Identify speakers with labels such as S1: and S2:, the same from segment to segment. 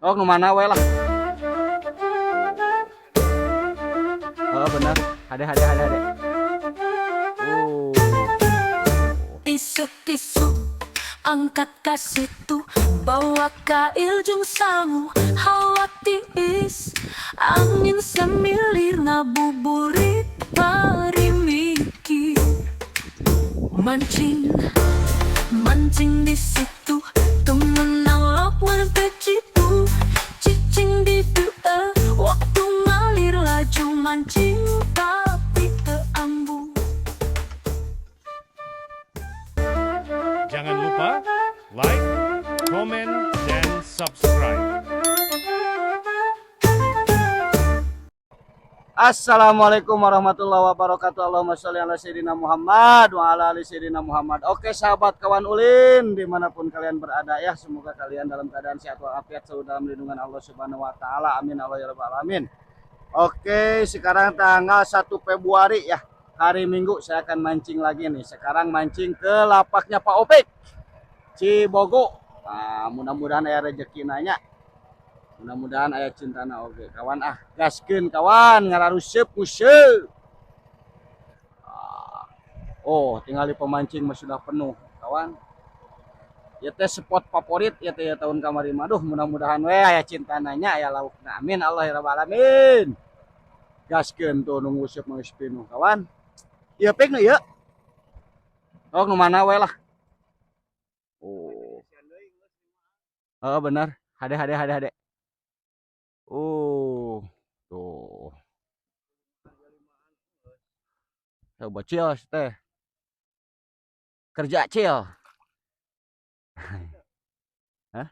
S1: Oh, nu mana we lah. Oh, bener. Hade hade hade hade. Oh.
S2: Isuk-isuk angkat ka situ, bawa kail jeung sangu, hawa tiis, angin semilir ngabuburit bari mikir. Mancing, mancing di situ, teu meunang lauk jitu, cicing di dieu, waktu ngalir laju mancing tapi teu ambu.
S3: Jangan lupa like, comment, dan subscribe.
S1: Assalamualaikum warahmatullahi wabarakatuh. Allahumma sholli ala sayyidina Muhammad wa ala ali sayyidina Muhammad. Oke sahabat kawan ulin dimanapun kalian berada ya, semoga kalian dalam keadaan sehat walafiat, selalu dalam lindungan Allah Subhanahu wa taala. Amin Allah ya rabbal alamin. Oke, sekarang tanggal 1 Februari ya, hari Minggu saya akan mancing lagi nih. Sekarang mancing ke lapaknya Pak Opik Cibogo. Nah, mudah-mudahan aya rezeki nanya. Mudah-mudahan aya cintana oge kawan ah, gaskeun kawan ngararuseup nguseup. Ah, oh, tinggal di pemancing mah sudah penuh kawan. Ya teh spot favorit ya teh ya tahun kamari mah. Duh, mudah-mudahan we aya cintananya aya laukna. Amin Allah ya rabbal alamin. Gaskeun tuh nu nguseup mah geus pinuh kawan. Ieu pik nu ieu. Oh, nu mana we lah. Oh. Oh, bener. Hade hade hade hade. Oh, tuh. Ya, bocil teh. Kerja cil. Hah?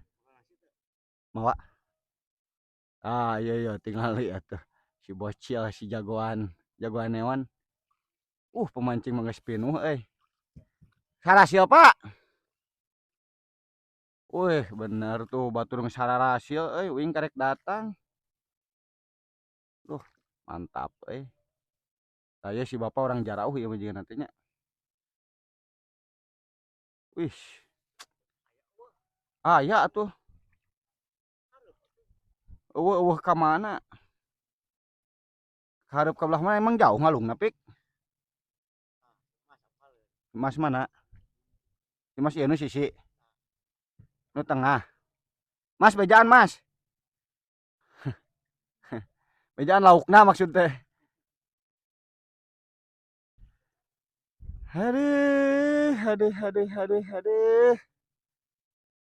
S1: Mawa? Ah, iya iya tinggal lihat tuh. Si bocil, si jagoan, jagoan hewan. Pemancing mah geus pinuh euy. Sarasil, Pak. Wih, bener tuh batur geus sararasil euy, uing karek datang. Duh, mantap euy. Saya si bapak orang jarauh ieu mah jiga nantinya. Wih. Ah, ya atuh. Eueuh eueuh ka mana? Hareup ka belah mana emang jauh ngalungna pik? Mas mana? Si Mas ieu nu sisi. Nu tengah. Mas bejaan Mas. Bejaan laukna maksud teh. Aduh, aduh, aduh, aduh, aduh.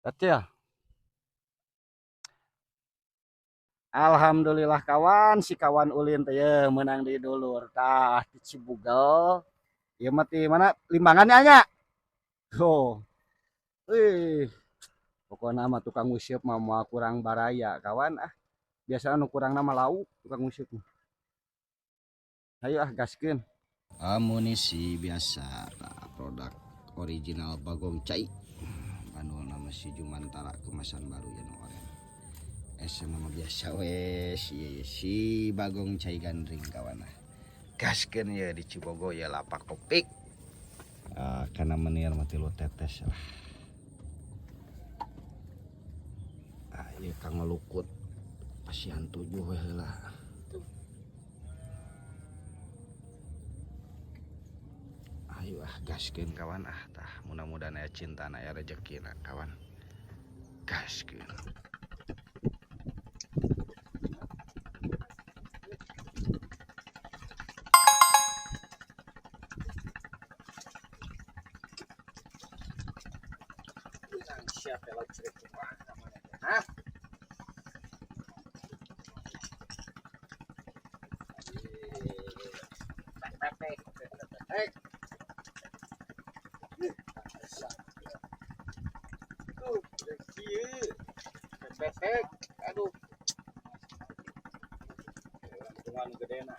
S1: Kecil. Alhamdulillah kawan, si kawan ulin teh ye meunang di dulur. Tah di Cibugel. Ieu mah ti mana limbangannya nya? Tuh. Wih. Pokokna mah tukang useup mah moal kurang baraya kawan ah. Biasana nu kurang mah lauk tukang useup mah. Ayo ah gaskeun. Amunisi biasa tah, produk original Bagong Cai. Bandul nama si Jumantara kemasan baru ya nu oren. SM mah biasa we si Bagong Cai gandring kawan ah. Gaskeun ye di Cibogo ya lapak Opik. Ah, kana menir mah tilu tetes lah. Ah, ieu kang ngelukut pasian 7 we heula. Ayo ah gaskeun kawan ah tah, mudah-mudahan aya cintana aya rezekina kawan. Gaskeun. Siap ya lauk cerita kumaha mana teh, hah? Petek, aduh. Untungan gede na.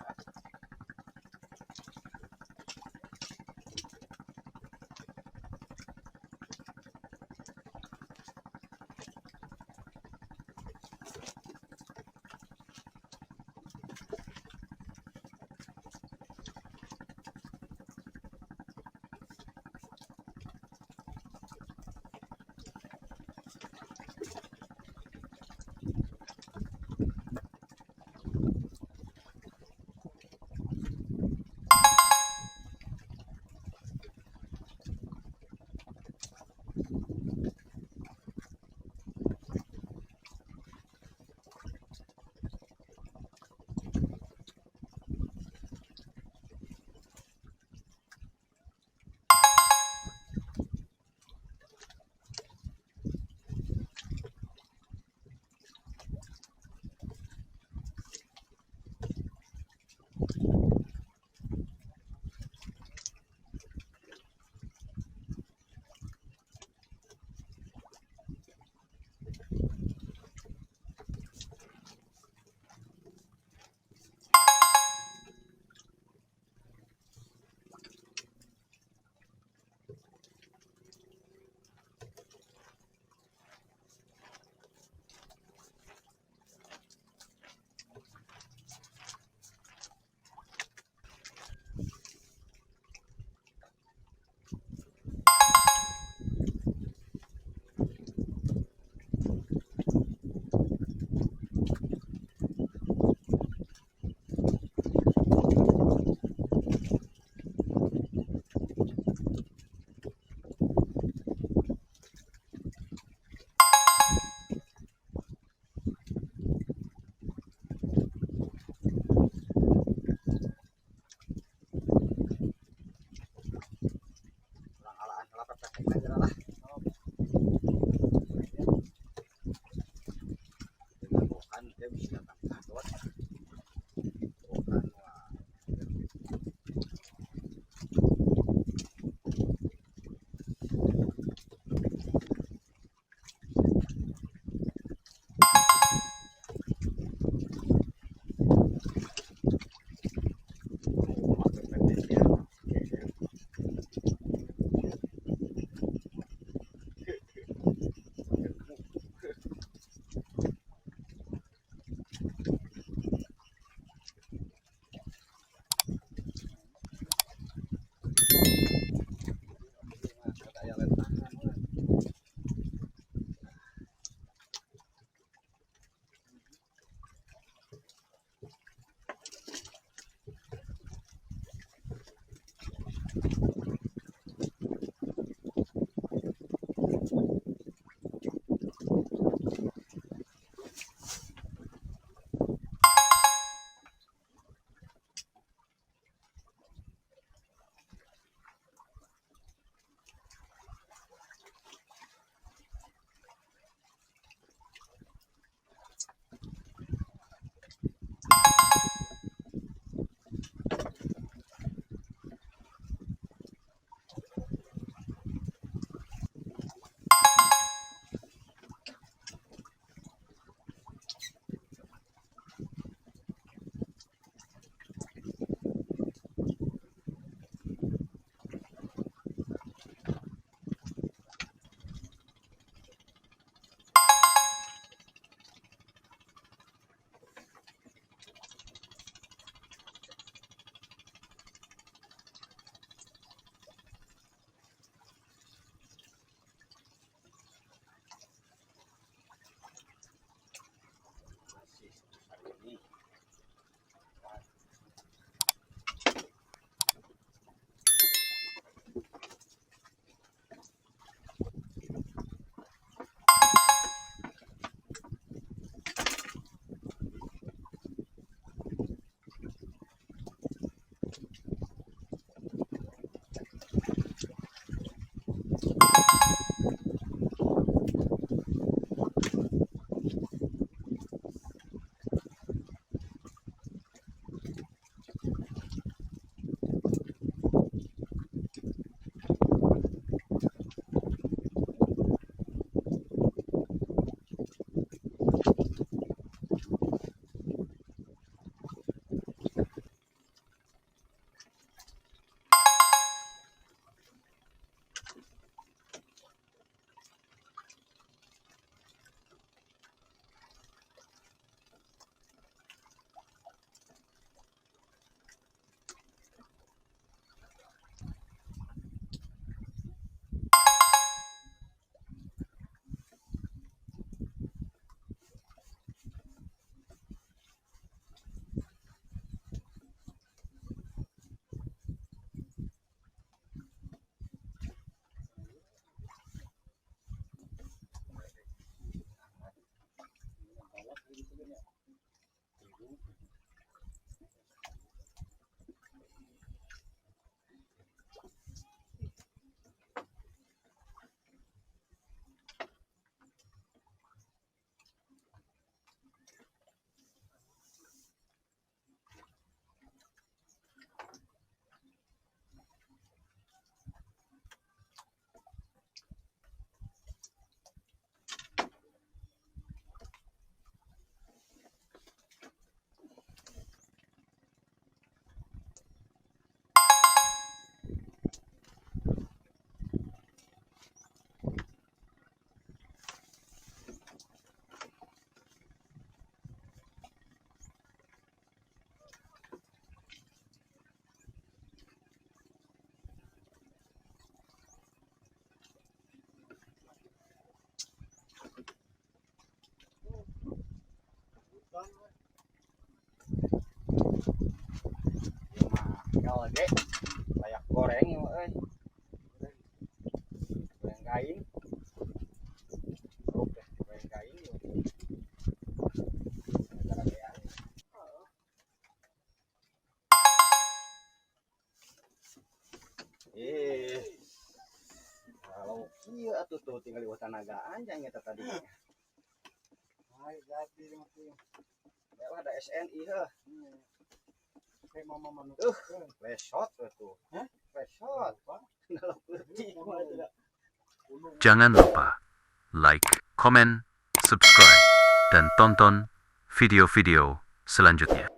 S1: Masih sebesar ini. Ieu mah LD layak goreng ieu mah euy. Goreng kain. Oke, goreng kain ieu. Gara bean. Eh. Kalau kieu atuh tuh tinggal di tanagaan jang eta tadi.
S4: Ay, jadi mati.
S1: Ya ada SNI heuh.
S4: Kayak mama manuk.
S1: Resot tuh.
S4: Hah?
S1: Resot. Nalok leutik mah tidak.
S5: Jangan lupa like, komen, subscribe, dan tonton video-video selanjutnya.